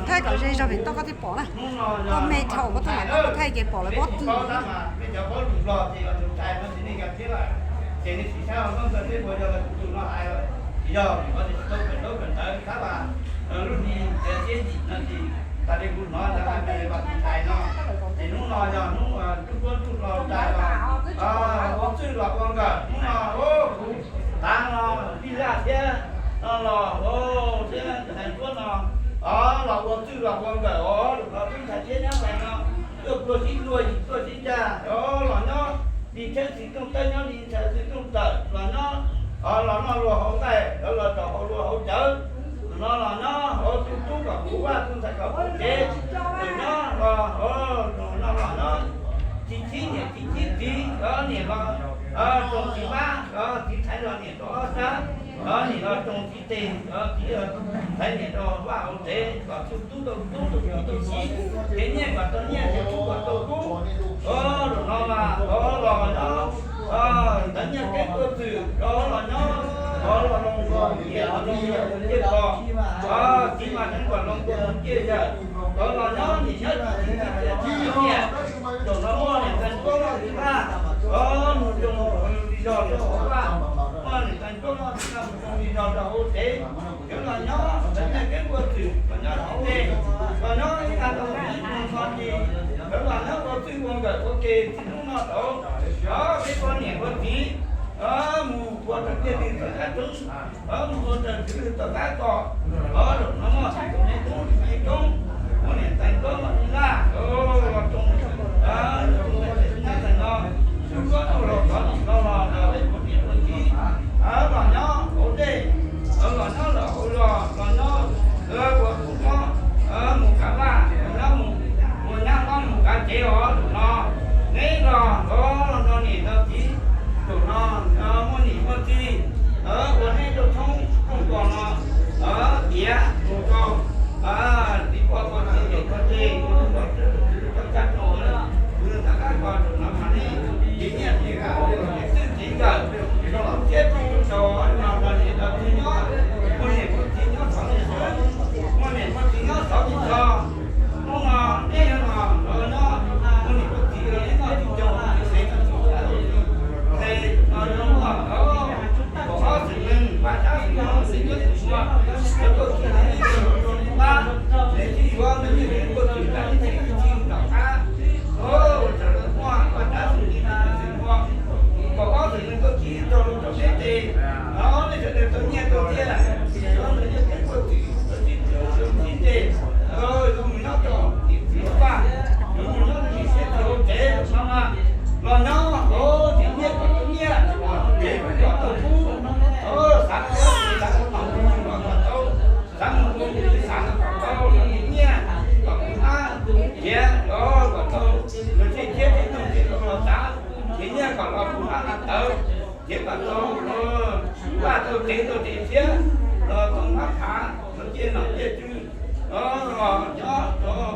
Thaij kom ze zog vim tau koj thiaj pom na. Koj me dhau koj thaij, koj thaij ces pom lawv pob tw. Ces hnub no yog hnub ua txwj los ua nkawm, hnub no kuv tav no Vij Laj thiab no los thiab tais Ntsuab no los ua txwj los ua nkawm os, los tub ntxhais thiab nyab tais no tuaj pluag sib luag yim tuaj sib ncaj os, los nyob li Tsheb Xis Tooj Tawb, nyob li ntxhais Xis Tooj Tawm los nyob, los noj luag hauv nqaij, los tsom hauv luag hauv cawv, no los nyob hauv tus tub kom kuv vaj, tus ntxhais kom kuv cev, los nyob los no los nyob txiv khib niam txiv khib txiv, niam los roos txiv mab, txiv thaiv los niam rau ob sab, niam los roos txiv tes, txiv thaiv niam rau vaj hauv tsev, kom tus tub tau tub, tus tub tau tub, ces nyiaj kom tau nyiaj, ces kub kom tau kub. Zaum no mas los nyob ntawv nyiaj keeb ua txwm, los nyob los loos nkaus niam los loos nkaus tus ciaj los, txiv mas nees kom loos nkaus tus ciaj yawm, los nyob niam nyob txiv, txiv nyiam. Zaum no muaj niam tais Ntsuab noj txiv laj, mus zoo li zog rau hauv vaj, muaj niam tais Ntsuab noj txiv laj mus zoo li zog rau hauv tsev. Cov los nyob ntawv nyiaj keeb ua txwm, los nyob txiv tes, los nyob ib qab tau nyob tsis muaj txog tsis, cov los nyob ua txwj ua nkawm ua ke txij hnub no tau. Peb ua niam ua txiv mus ua rau tiaj li txoj kab roob, mus ua raws tswv lwg txoj kab kom, zaum no muaj txiv tus me tub me coob, muaj niam tais Ntsuab noj txiv laj, los roos, nyab tais no, tub Ntsuab tuaj los thov niam los los ua niam ua txiv, los nyob hauv dej, los nyob lawm hauv zos, los nyob ua kub mob, mus kav vaj, los nyob mus ua nyab mob mus kav tsev os. Zaum no neb los nrog niam nrog txiv, zaum no muaj niam muaj txiv, ua neb rau thoob kooj pos no, tiav mus rau txiv pog pog txiv yawm pog tes, ua rau cov tswv rau cov cag rau, ua rau nws rov qab los zaum no mas neb txiv nyiaj txiv kub, txiv txwj txiv nkawm, rau los thiab txiv rau no nrog niam nrog txiv nyob, muaj niam muaj txiv nyob xov li xwb, muaj niam muaj txiv nyob xov li xwb. Hnub no neb yuav los nyob, muaj niam muaj txiv los neb noj txiv coo, txiv xeev, txiv xeev no zoo los kaum ob xeem neeg, paj tsab xeem no xeem nyob xeem ua, cov tuaj txhij neb yuav los rau neb pab, neb thiaj yuav neb thiaj li tuaj txhij neb thiaj li txhij nram qab. Ua raws li muaj paj tsab xeem nyob xeem ua, kaum ob xeem neeg tuaj txhij tau rau neb tes, no nej sawv daws tau nyiaj tau txiaj, txiv yuav nws nyiaj keeb ua txwm, tau txhij txhij tes, yuav mus nyob rau niam txiv hauv vaj, yuav mus nyob rau niam txiv hauv tsev no mas, los nyob hauv txiv nyiaj kom tau nyiaj, txiv kub kom tau kub, xav kom tau, xav kom tau, xav mus ua txiv xav kom tau, los txiv nyiaj kom tau, ab, tiav los kom tau, los txiv thiab txiv tooj txiv los xav, txiv nyiaj kom los puv nab tawv, thiab kom tau vaj tau tsev tau tsev thiab, los tau nab phav, los ciaj nom ciaj tswv, los nyob rau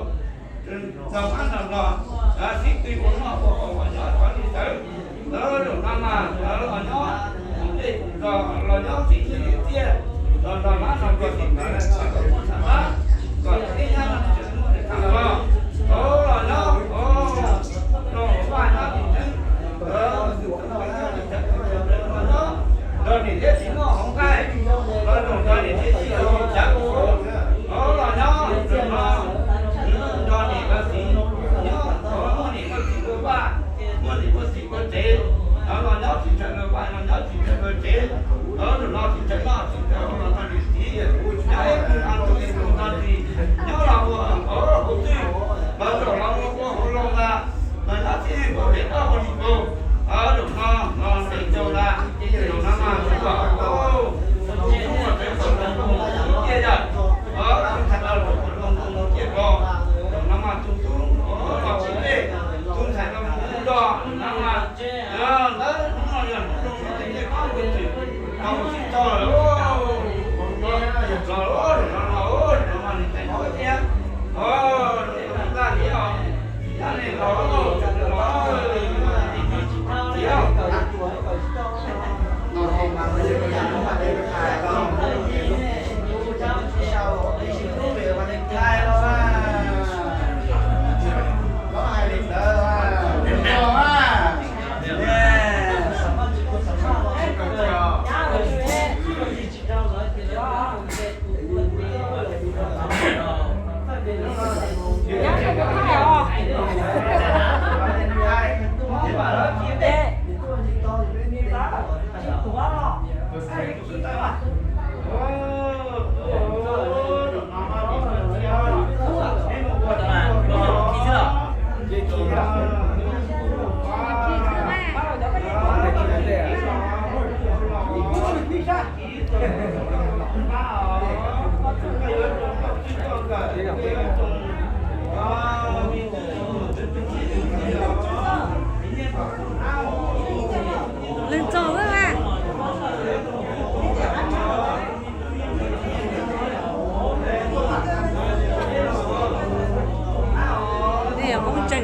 nrog mab nrog los, sib tw ua noj ua haus los nyob xov li tawv. Zaum no mas los nyob koom dej koom zos, los nyob txiv nyiaj txiaj, los nrog mab nrog nruas txiv tw, kom muaj tham mab, kom tib nyab no tseem muaj tham los, los nyob rau hauv vaj nyob txiv tw, los nyob nrog niam thiab txiv noj hauv nqaij, los nrog niam thiab txiv los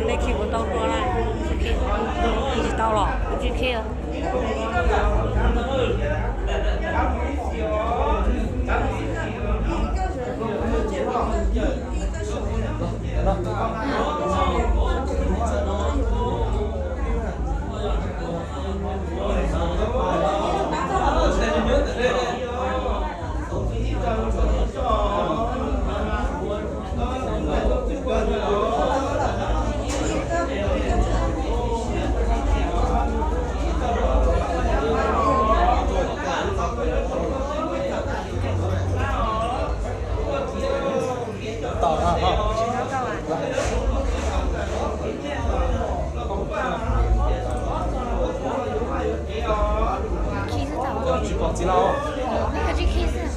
Nej khi puas tau dua na? Tsis khi. Tsis tau los? Kuv tsis khi. Khi xwb tau. Tsis pom txiv los? Tsis khi xwb.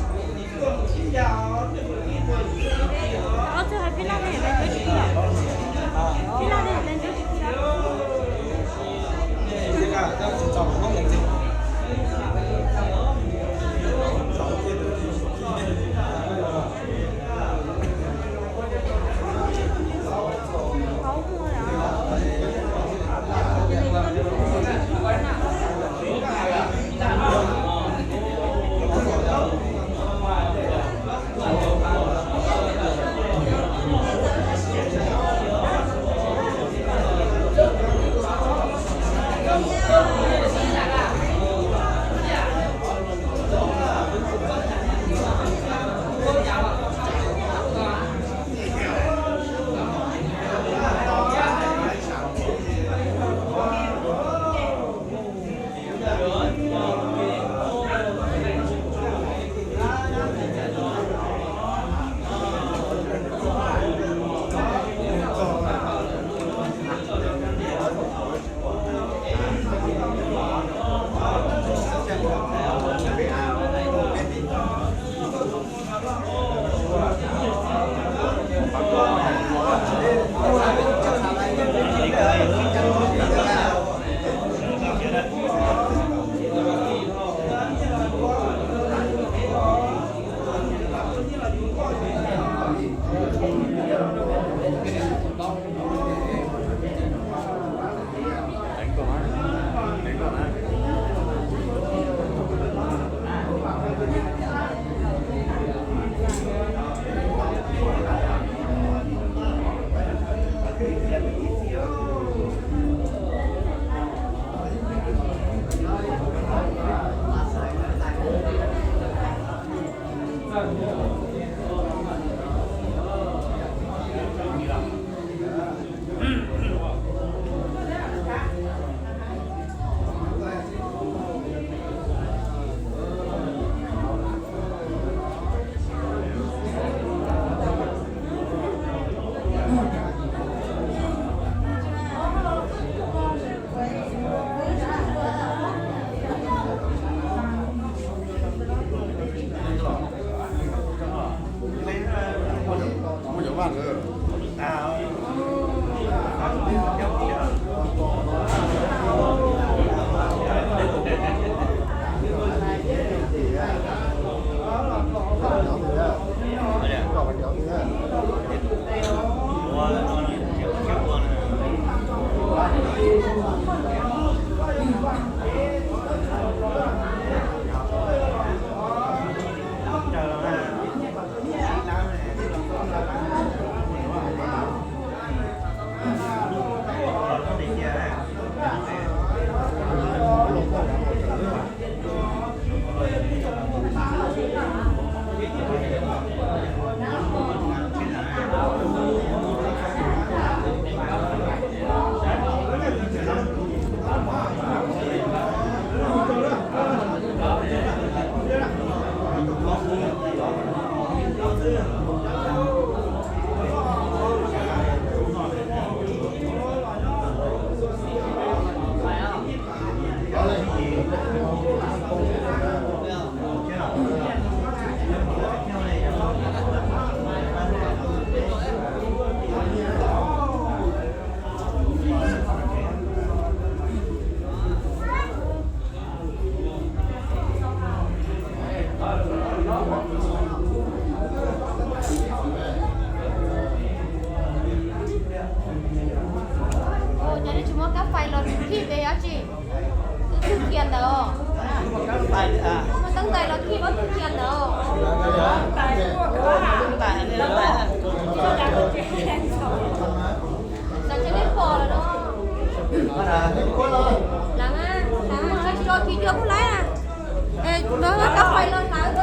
Lawv, lawv tso kis cua kuj laib na. Lawv tau pais los hlawv.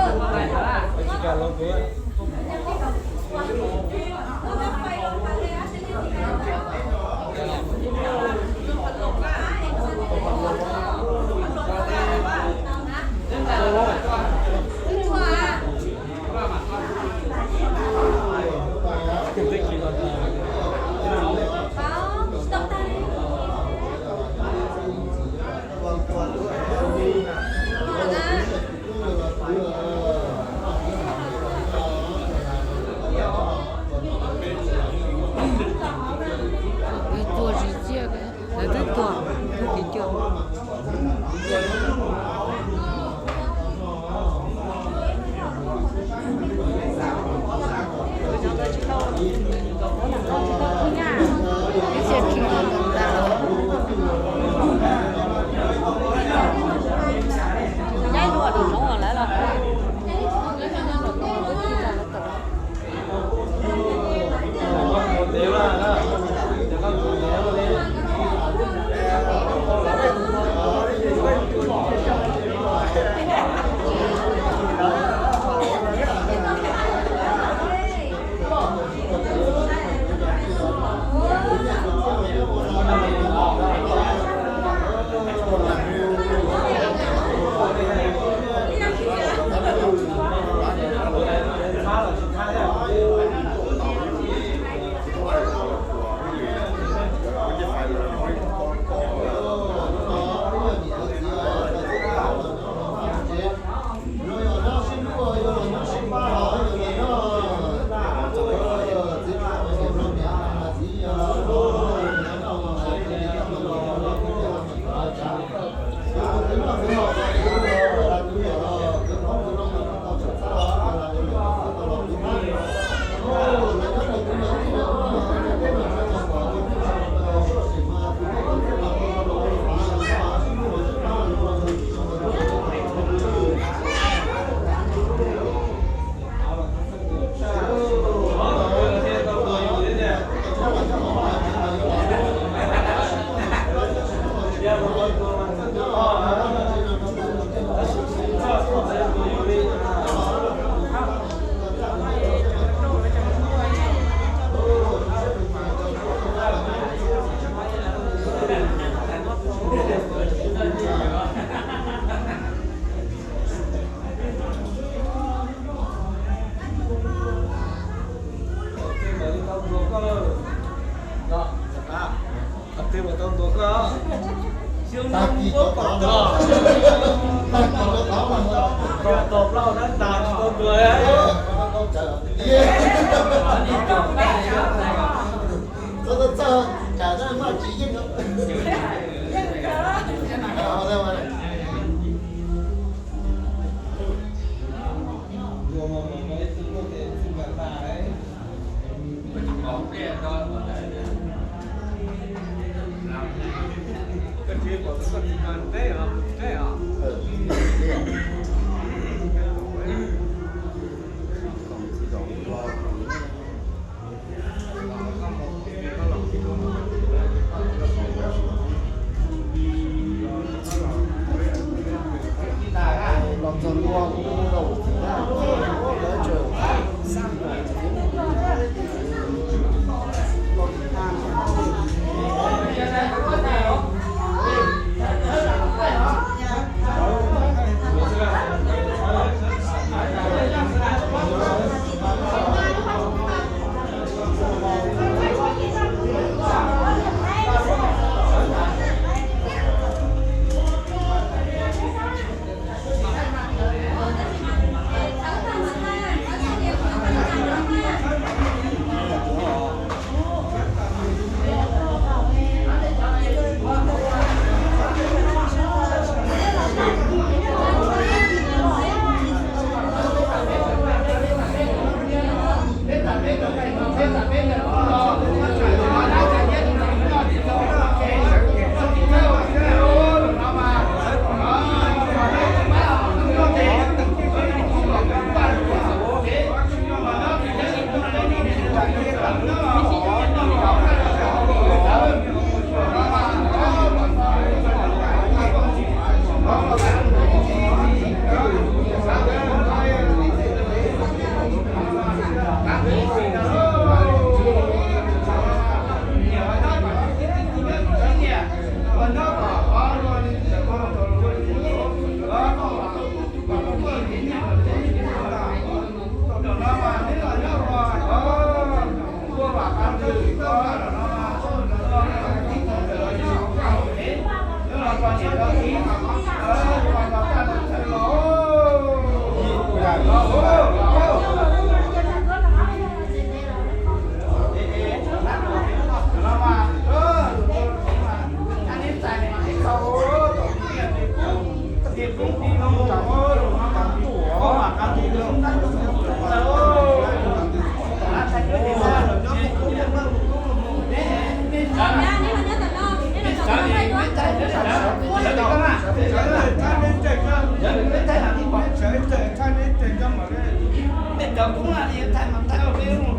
Tuag zis ciaj, lawv twb tuag, tuag tim cua. Twb mus tau ntua koj. Tag kis tov tov, tag kis tov tov, tov plaub nab tas tsis tau ntua. Txog txog tsam noj tsis yeej. Peb mus